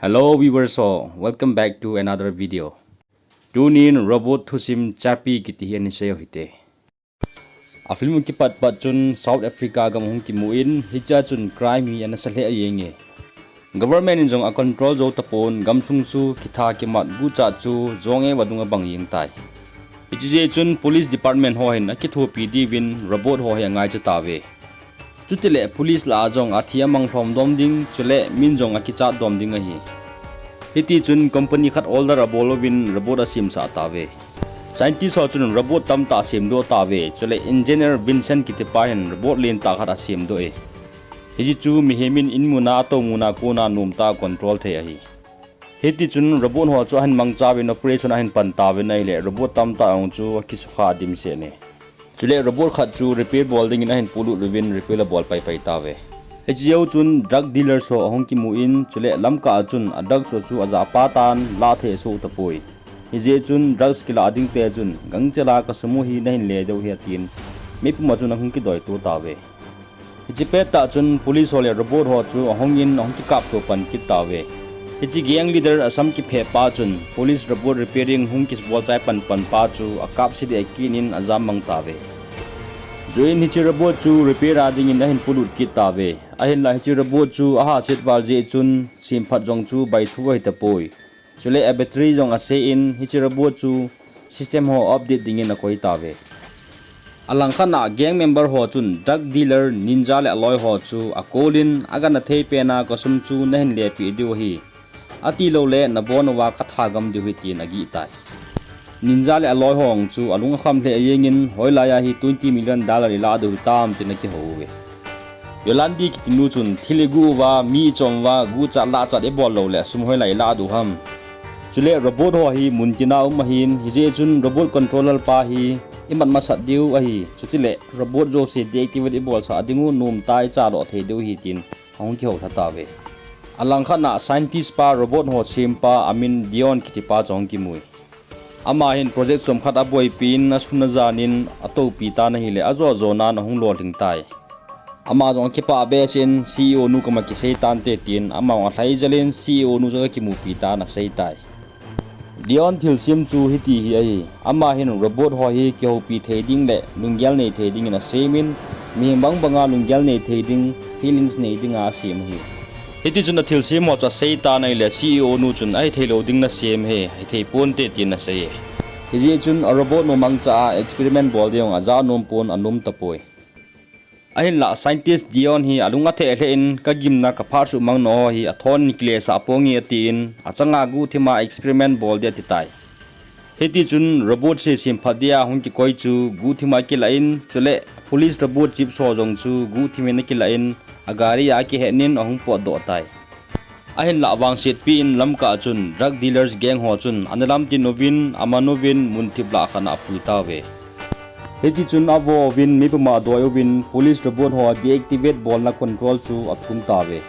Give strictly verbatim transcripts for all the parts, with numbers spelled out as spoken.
Hello viewers ho, welcome back to another video. Tunin robot thusim Chappie kiti hi ana sei u hite. A film kipat pat chun South Africa gam hung kimu in, hichea chun crime hi ana sa lheh jenge. Government in jong a control jou tapon, gamsung chu kitha kimat guchat chu jong e vadung abang jeng tai. Hiche jeh chun police department ho hin akithopi diuvin robot ho hi angaicha tauve. Chutile police lah a jong athi amang lhom dom ding, chule min jong akichat dom ding ahi. Hiti chun company khat order abol uvin robot asemsah tauve. Scientist ho chun robot tamtah asemdoh tauve, chule engineer Vincent kitipa hin robot lentah khat asemdoh e. Hiche chu mihem in inmun a, atoh mun a kona nomtah a control thei ahi. Hiti chun robot ho chu ahin mangcha uvin operation ahin pan tauvin ahile robot tamtah jong chu akisukha dimset e. Chule robot khat chu repair bol dingin ahin polut uvin repair abol paipai tauve. Hiche jou chun drug dealers ho ahung kimu in, chule lamkah a chun a drugs ho chu ajahpa tan lah thei asoh tapoi. Hijeh chun drugs kilah ding te chun gangchela kasum u hi nahin le diu ahi atin, mi puma chun ahung kidoito tauve. Hiche pettah chun police ho le robot ho chu ahungin ahung kikapto pan kit tauve. Hiche gang leader asam kiphe pa chun police robot repairing hung kibol chai pan pan pa chu akapse deh kit in ajam mang tauve. Chuin hiche robot chu repair a dingin ahin polut kit tauve. Ahinlah hiche robot chu ahaset val jeh chun semphat jong chu baithu ahi tapoi. Chule a battery jong asei in hiche robot chu system ho update dingin akoi tauve. Alangkhat a gang member ho chun drug dealer Ninja le aloi ho chu akoulin, agangthei pena kasum chu nahin lepeh diu ahi. Atiloule nabon uva kathagam diu ahi tin agih tai. Ninja le aloi ho chu alung akham lheh jengin, hoilai a hi twenty million dollar ilah diu hitam tin akihou uve. Yolandi kitinu chun thil igu uva, mi ichom uva, guchat lahchat ibol loule sum hoilai ilah diu ham. Chule robot ho hi muntina um ahin, hijeh chun robot controller pa hi imat masat diu ahi. Chutile robot jouse deactivate ibolsah dingu, nomtah a ichaloh thei diu ahi tin ahung kihoulha tauve. Alangkhat a scientist pa robot ho sempa amin Dion kitipa chu ahung kimui. Ama hin project chomkhat aboipi in asun ajan in atoupi tan ahile ajo jonan ahung lolhing tai. Ama jong akipah behseh in C E O nu koma kisei tante tin ama jong alhaijelin C E O nu chu akimupi tan asei tai. Dion thilsem chu hiti hi ahi. Ama hin robot ho hi kihoupi thei ding le lunggel nei thei dingin asemin, mihem bang banga lunggel nei thei ding, feelings nei dinga asem ahi. Hitichun athilsem ho chu asei tan ahile C E O nu chun ahithei lou ding nasem ahi, hithei ponte tin asei e. Hijeh chun a robot nu mangcha a experiment bol ding jong aja nom pon, anom tapoi. Ahinlah scientist Dion hi alung atheh lheh in, kagimna kaphat suhmang nau ho hi athon in kilesah ponge atin, achanga guhthima experiment bol ding atitai. Hitichun robot se semphat dia hung kikoi chu guhthima akilah in, chule police robot chips ho jong chu guhthim in akilah in, agari a akihetnin ahung potdoh tai. Ahinlah vangsetpi in lamkah chun drug dealers gang ho chun ana lamtin uvin, aman uvin, munthip lah khat a apui tauve. Hitichun avo uvin, mi puma adoi uvin, police robot ho deactivate bolna control chu athum tauve.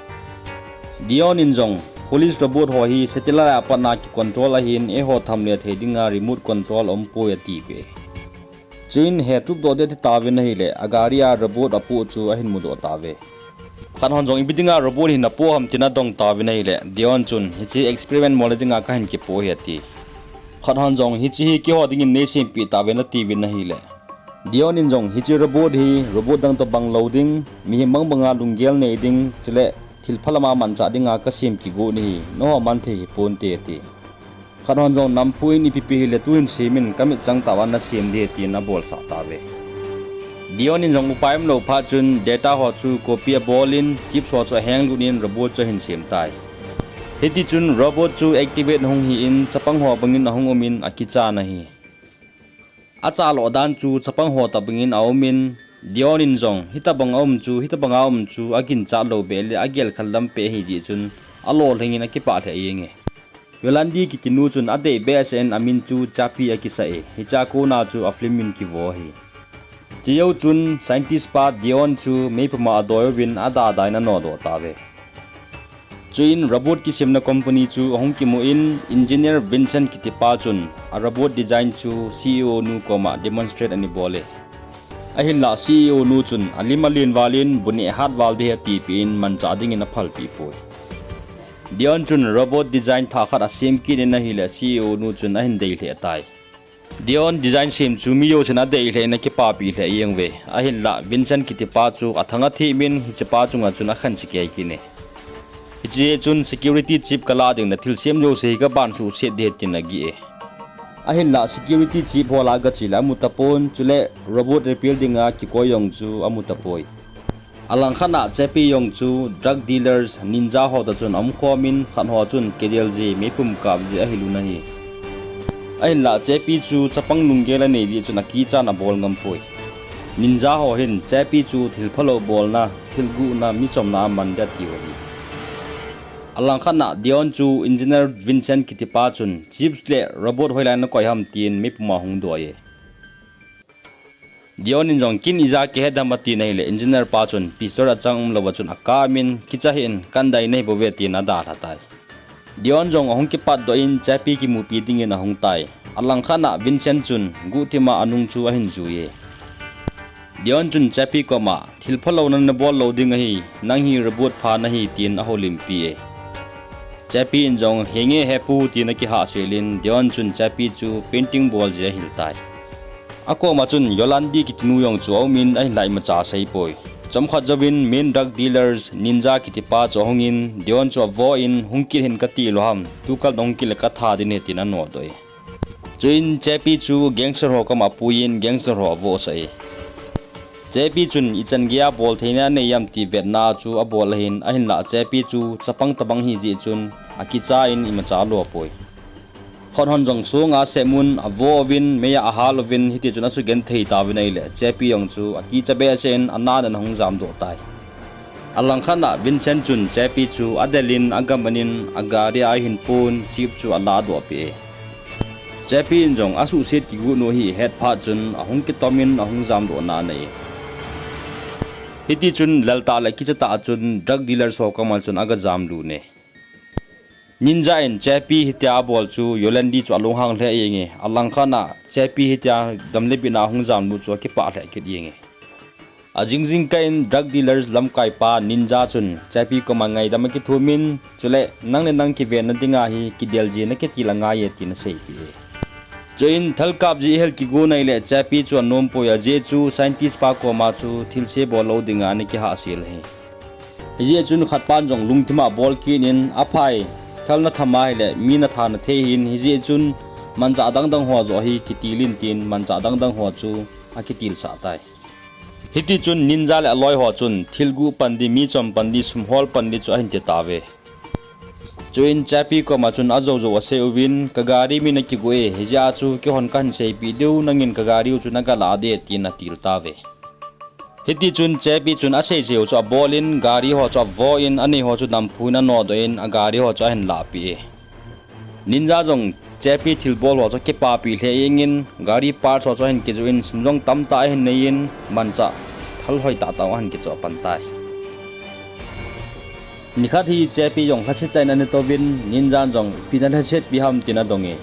Dion in jong police robot ho hi satellite a patna kicontrol ahin, eiho thamle thei dinga remote control aumpoi atipeh. Chuin hetupdoh ding atitauvin ahile, agari a robot apoh chu ahin mudoh tauve. Khat hon jong ipi dinga robot hi napoh ham tin adong tauvin ahile, Dion chun hiche experiment bolna dinga kahin kipoh ahi ati. Khat hon jong hiche hi keiho dingin neisempeh tauve natiuvin ahile, Dion in jong hiche robot hi robot dang tobang lou ding, mihem bang banga lunggel nei ding, chule thilpha lama manchah dinga kasem kigot ahi, nangho man thei hiponte ati. Khat hon jong namphu in ipi pi hile tuhin semin, kamitchang tah uva nasem ding ahi tin abolsah tauve. Dion in jong upai umlou phat chun data ho chu copy abolin, chips ho chu ahenglut in robot chu ahin sem tai. Hitichun robot chu activate ahung hi in, chapang ho bangin ahung umin akichan ahi. Achaloh dan chu chapang ho tobangin aumin, Dion in jong hitobang aum chu, hitobanga um chu aginchat lou beh le agel khallam peh ahijeh chun alolhingin akipah lheh jenge. Yolandi kitinu chun adei behseh in amin chu Chappie akisah e, hichea kona chu a film min kivo ahi. Chejou chun scientist pa Dion chu meipuma adoi uvin adada in anodoh tauve. Chuin robot kisemna company chu ahung kimu in, engineer Vincent kitipa chun a robot design chu C E O nu koma demonstrate ana bol e. Ahinlah C E O nu chun alim alen valin bu neh hat val ding ahi atipeh in manchah dingin aphalpeh poi. Dion chun robot design thah khat asem kit in ahile C E O nu chun ahin dei lheh tai. Dion design sem chu mi jousen adei lheh in akipapi lheh jeng uve. Ahinlah Vincent kitipa chu athang athim in hichepa chunga chun akhanse kei kit e. Hiche chun security chip kalah ding, nathilsem jouse hi kaban suhset ding ahi tin agih e. Ahinlah security chip ho lah a gache le amu tapon, chule robot repair dinga kikoi jong chu amu tapoi. Alangkhat a Chappie jong chu drug dealers, ninja ho toh chun aumkhom in, khat ho chun kidel ji, meipum kap ji ahil un ahi. Ahinlah Chappie chu chapang lunggel anei jeh chun akichan abol ngam poi. Ninja ho hin Chappie chu thil phalou bolna, thil guhna, mi chomna aman ding atiu ahi. Alangkhat a Dion chu Engineer Vincent kitipa chun chips le robot hoilai a nakoi ham tin meipum a ahung doi e. Dion in jong kin ija kihe dem atin ahile, engineer pa chun pistol achang umlou a chun akam in, kicha hih in, kan dai nahi bouve tin adalha tai. Dion jong ahung kipatdoh in Chappie kimupi dingin ahung tai. Alangkhat a Vincent chun guhthim a anung chu ahin jui e. Dion chun Chappie koma, thil phalou nabol lou ding ahi, nang hi robot pha nahi tin ahoulimpi e. Chappie in jong henge hepu tin akihahsel in, Dion chun Chappie chu painting bol ji ahil tai. Akoma chun Yolandi kitinu jong chu aum in ahinlah imacha asei poi. Chomkhat jouvin main drug dealers ninja kitipa chu ahung in, Dion chu avo in, hung kit hih in kati lou ham, tukal nahung kit le katha ding ahi tin anodoh e. Chuin Chappie chu gangster ho koma apuiyin gangster ho avohsah e. Chappie chun ichan geiya bol theina anei ham ti vetna chu abol ahin, ahinlah Chappie chu chapang tobang hijeh chun akicha in imacha alo poi. Khut hon jong songa asem un, avo uvin, meiya ahal uvin, hitichun asugenthei tauvin ahile, Chappie jong chu akicha behseh in, anan in ahung jamdoh tai. Alangkhat a Vincent chun Chappie chu adel in, agaman in, agari a ahin pon, chip chu aladoh peh e. Chappie in jong asuhset kigot nu hi ahet phat chun ahung kitom in ahung jamdoh nanei e. Hitichun leltah le kichatah chun drug dealers ho koma chun agajam lut e. Ninja in Chappie hitia abol chu Yolandi chu alunghang lheh jeng e. Alangkhat a Chappie hitia gam le bit a ahung jamlut chu akipah lheh kit jeng e. Ajing jingkah in drug dealers lamkaipa ninja chun Chappie koma ngaidam akithum in, chule nang le nang kivenna dinga hi kidel ji nakitil angai e tin aseipeh e. Chuin thalkap ji ahil kigot ahile Chappie chu anom poi, ajeh chu scientist pa koma chu thilse bol lou dinga ana kihahsel ahi. Hijeh chun khatpan jong lungthim a abol kit in, aphai, thal natham ahile mi natha nathei ahin, hijeh chun manchah dangdang ho joh hi kitil in tin manchah dangdang ho chu akitilsah tai. Hitichun ninja le aloi ho chun thil guh pan ding, mi chom pan ding, sum hol pan ding chu ahin ti tauve. Chuin Chappie koma chun ajoujou asei uvin, kagari min akigo e, hijeh a chu keihon kahin seipeh diu, nangin kagari u chu nagalah ding tin atil tauve. Hitichun Chappie chun aseisei u chu abol in, gari ho chu avo in, anei ho chu namphu in anodoh in, agari ho chu ahin lahpeh e. Ninja jong Chappie thilbol ho chu akipapi lheh jeng in, gari parts ho chu ahin kijoh in, sum jong tamtah ahin nei in, manchah thal hoitah tah ahin kichoh pan tai. Nikhat hi Chappie jong lhasetna ana touvin, Ninja jong ipi nalhasetpi ham tin adong e.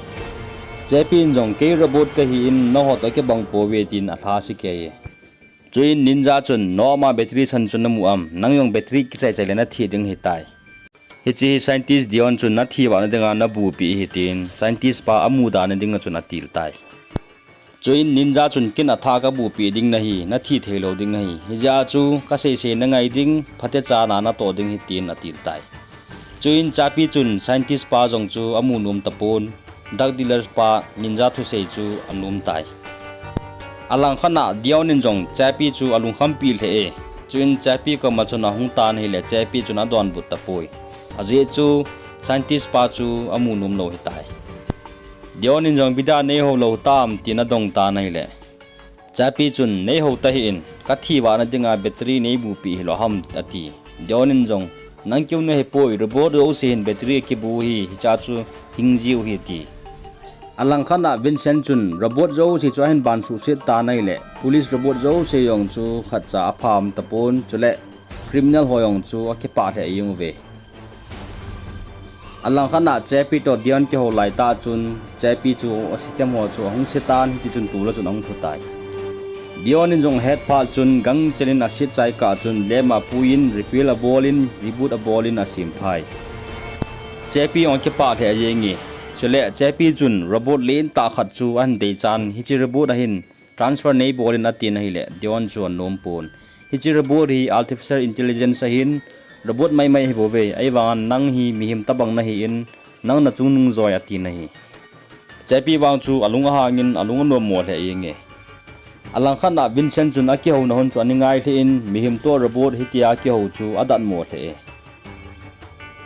Chappie in jong kei robot kahi in, nangho toh kibang pouve tin alhase kei e. Chuin Ninja chun, nom a battery san chu namu am, nang jong battery kichai chai le nathi ding ahitai. Hiche hi scientist Dion chun nathi vahna dinga nabupi ahi tin, scientist pa amuda na dinga chun atil tai. Chuin Ninja chun kin atha kabupi ding nahi, nathi theilou ding ahi. Hijeh a chu kaseisei nangai ding, phatecha na natoh ding ahi tin atil tai. Chuin Chappie chun scientist pa jong chu amu nom tapon, drug dealers pa Ninja thusei chu anom tai. Alangkhat a Dion in jong Chappie chu alungkhampi lheh e. Chuin Chappie koma chun ahung tan ahile Chappie chun adonbut tapoi. Ajeh chu scientist pa chu amu nom lou ahitai. Dion in jong bida neihou lou tam tin adong tan ahile, Chappie chun neihou tahih in, kathi vahna dinga battery neibupi hilou ham ati. Dion in jong, nang keu nahepoi, robot jouse hin battery akibu ahi, hichea chu hing jiu ahi ati. Alangkhat a Vincent chun robot jouse chu ahin ban suhset tan ahile, police robot jouse jong chu khatcha apham tapon, chule criminal ho jong chu akipah lheh jeng uve. Alangkhat a Chappie toh Dion kihou laitah chun, Chappie chu a system ho chu ahung se tan, hitichun tol a chun ahung lhu tai. Dion in jong ahet phat chun gangchel in aset chai kah chun lab a apuiyin repair abol in reboot abol in asem phai. Chepi jong akipah lheh jenge. Chule Chepi chun robot lentah khat chu ahin deichan, hiche robot a hin transfer neibol in atin ahile, Dion chu anom pon. Hiche robot hi artificial intelligence ahin, robot maimai ahibouve, ahivangin nang hi mihem tobang nahin, nang nachungnung joi atin ahi. Chepi vang chu alung ahangin alung anommo lheh jenge. Alangkhat a Vincent chun akihouna hun chu ana ngailheh in, mihem toh robot hitia kihou chu adatmo lheh e.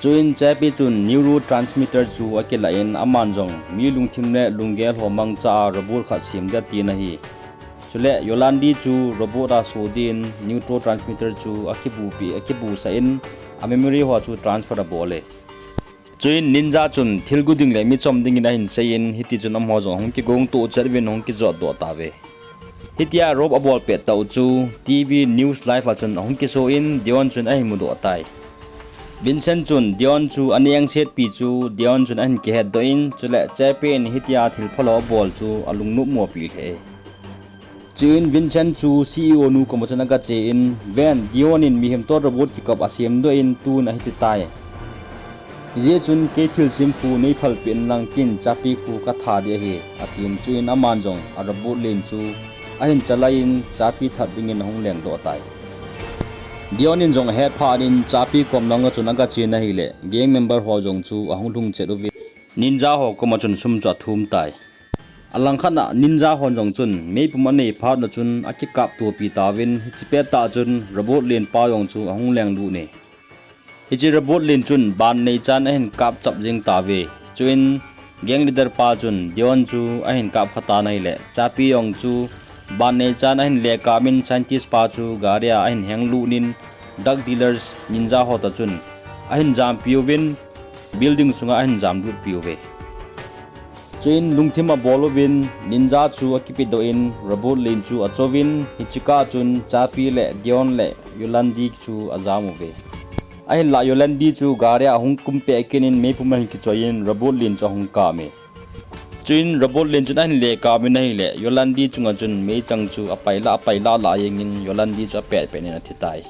Chuin Chepi chun neurotransmitter chu akilah in, aman jong mi lungthim le lunggel ho mangcha a robot khat sem ding atin ahi. Chule Yolandi chu robot a so din neurotransmitter chu akibupi, akibusah in, a memory ho chu transfer abol e. Chuin Ninja chun thil gu ding le mi chom dingin ahin seiyin, hitichun amaho jong ahung kigongto chet uvin ahung kijotdoh tauve. Hitia rope abol pet tah u chu T V News Live a chun ahung kiso in Dion chun ahin mudoh tai. Vincent chun Dion chu ana engsetpi chu Dion chun ahin kihetdoh in, chule Chepi in hitia thil phalou abol chu alungnopmopi lheh e. Chuin Vincent chu C E O nu koma chun agache in, ven, Dion in mihem toh robot kikop asemdoh in tun ahiti tai. Hijeh chun kei thilsem khu neiphalpeh inlang ken Chepi khu katha ding ahi, atin, chuin aman jong a robot len chu ahin chalai in Chepi that dingin ahung lengdoh tai. Dion in jong ahetphat in Chepi kom langa chun agachen ahile, gang member ho jong chu ahung lhung chet uvin, Ninja ho koma chun sum chu athum tai. Alangkhat a Ninja hon jong chun meipum anei phat na chun akikaptopi tauvin, hiche pettah chun robot lenpa jong chu ahung lenglut e. Hiche robot len chun ban neichan ahin kapchap jeng tauve. Chuin gang leader pa chun Dion chu ahin kapkha tan ahile, Chepi jong chu ban neichan ahin lekap in scientist pa chu gari a ahin henglut in, drug dealers Ninja ho toh chun ahin jampiuvin, building sunga ahin jamlutpiuve. Chuin lungthim abol uvin Ninja chu akipedoh in robot len chu achouvin, hiche kah chun Chepi le Dion le Yolandi chu ajam uve. Ahinlah Yolandi chu gari a ahung kumpeh kit in meipum ahin kichoi in robot len chu ahung kap e. Chuin robot len chun ahin lekap in ahile, Yolandi chunga chun meichang chu apaila, apaila lah jengin Yolandi chu apetpet in athitai.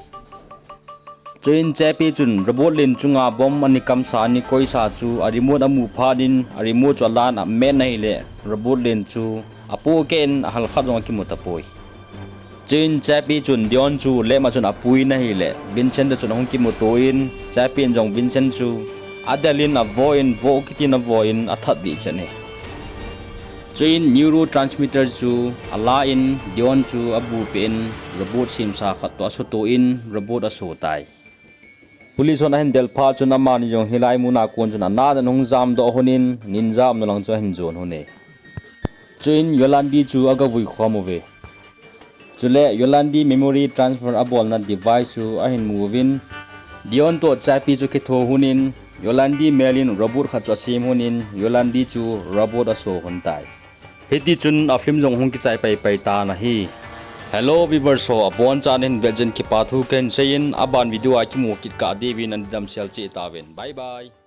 Chuin Chepi chun robot len chunga bomb ana kamsa, ana koisa chu a remote amu phat in a remote chu alan amet in ahile, robot len chu apohkeh in ahal khat jong akimu tapoi. Chuin Chepi chun Dion chu lab a chun apui in ahile, Vincent toh chun ahung kimuto in, Chepi in jong Vincent chu adel in avoh in, voh kitin avoh in athat dehchet e. Chuin neurotransmitter chu ala in, Dion chu abupeh in, robot semsa khat toh asuto in robot aso tai. Police hon ahin del phat chun amani jong hilai muna kon chun anat in ahung jamdoh lhon in, Ninja umna lang chu ahin jon lhon e. Chuin Yolandi chu agavui khom uve. Chule Yolandi memory transfer abolna device chu ahin mu uvin, Dion toh Chepi chu kitho lhon in, Yolandi mel in robot khat chu asem lhon in, Yolandi chu robot aso lhon tai. Hitichun a film jong hung kichai paipai tan ahi. Hello viewers ho, abonchan nahin vet jeh in kipa thu kahin seiyin, aban video a kimu kit kah diuvin nadamsel cheh tauvin. Bye bye.